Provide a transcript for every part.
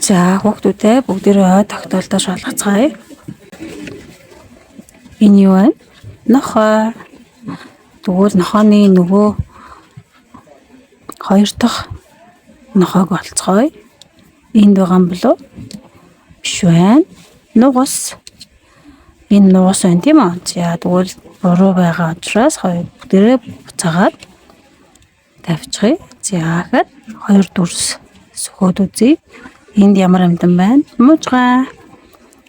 За, хүүхдүүдээ бүгдээрээ ой тогтоолдоо шалгацгаая. Энэ юу вэ? Нохой. Тэгвэл нохойны нөгөө хоёр дахь нохойг олцгоё. Энд байгаа юм болов? Биш байна. Нугас. Энэ нугас байна, тийм үү? За, тэгвэл буруу байгаа учраас хоёр бүгдээрээ буцаагаад тавьчихъя. За, ахад хоёр дүрс сөхөөд үзье. Энд ямар амьтан байна? Муужгаа.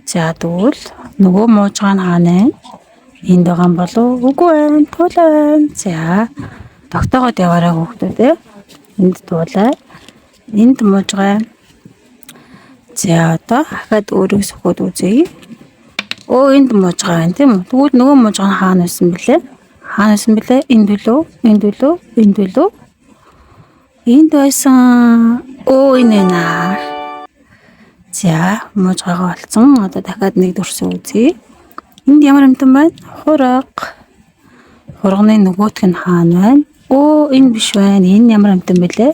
За, тэгвэл нөгөө муужгаа нь хаана вэ? Энд байгаа юм болов? Үгүй байна. Туулай байна. За, тогтоогоод яваарай, хүүхдүүд ээ. Энд туулай. Энд муужгаа. За, одоо ахад өөрийг сөхөөд үзье. Өө, энд муужгаа байна, тийм үү? Тэгвэл нөгөө муужгаа нь хаана байсан бэлээ? Хаана байсан бэлээ? Энд үлээ? Энд үлээ? Энд үлээ? Энд байсан. Өө, энэ байна. За, муужгаагаа олцсон. Одоо дахиад нэг дүрсээ үзье. Энд ямар амьтан байна? Хураг. Хурганы нөгөөх нь хаана байна? Өө, энэ биш байна. Энэ ямар амьтан бэлээ?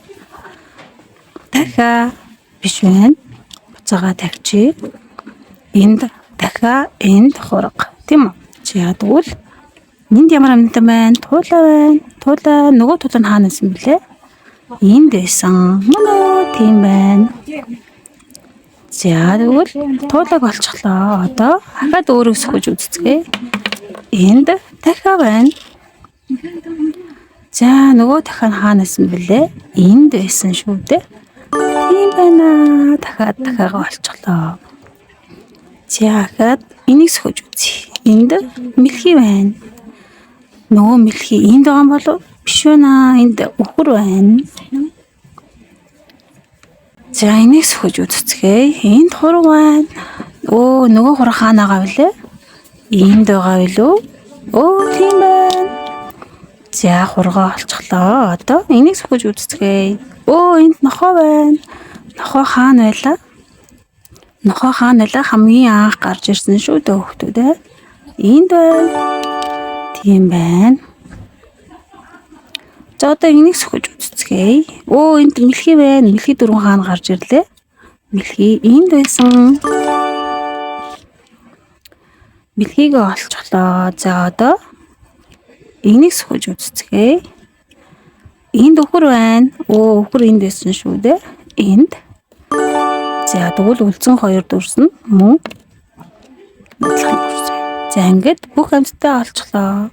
Дахиа биш байна. Буцаагаа тавьчих. Энд дахиа, энд хураг. Тийм үү? За, тэгвэл энд ямар амьтан байна? Туулай байна. Туулай, нөгөө туулай нь хаана байсан бэлээ? Энд байсан. Мөн үү? Тийм байна. За, тэгвэл туулайг олчихлоо. Одоо ахаад өөрөг сөхөж үзцгээе. Энд дахиа байна. За, нөгөө дахиа нь хаана байсан бэлээ? Энд байсан шүү дээ. Тийм байна. Дахиад дахиагаа олчихлоо. За, ахаад энийг сөхөж үзье. Энд мэлхий байна. Нөгөө мэлхий энд байгаа юм болов? Биш байна. Энд үхэр байна. За, энийг сөхөж үзцгээе. Энд хураг байна. Өө, нөгөө хураг хаана байгаа вүлээ? Энд байгаа билүү? Өө, тийм байна. За, хургаа олчихлоо. Одоо энийг сөхөж үзцгээе. Өө, энд нохой байна. Нохой хаана байлаа? Нохой хаана байлаа? Хамгийн анх гарч ирсэн шүү дээ, хүүхдүүд ээ. Энд байна. Тийм байна. За, одоо энийг сөхөж үзцгээе. Өө, энд мэлхий байна. Мэлхий дөрвөн хаана гарч ирлээ? Мэлхий энд байсан. Мэлхийгээ олчихлоо. За, одоо энийг сөхөж үзцгээе. Энд үхэр байна. Өө, үхэр энд байсан шүү дээ. Энд. За, тэгвэл үлдсэн хоёр дүрс нь мөн адилхан дүрс байна. За, ингээд бүх амьтдаа олчихлоо.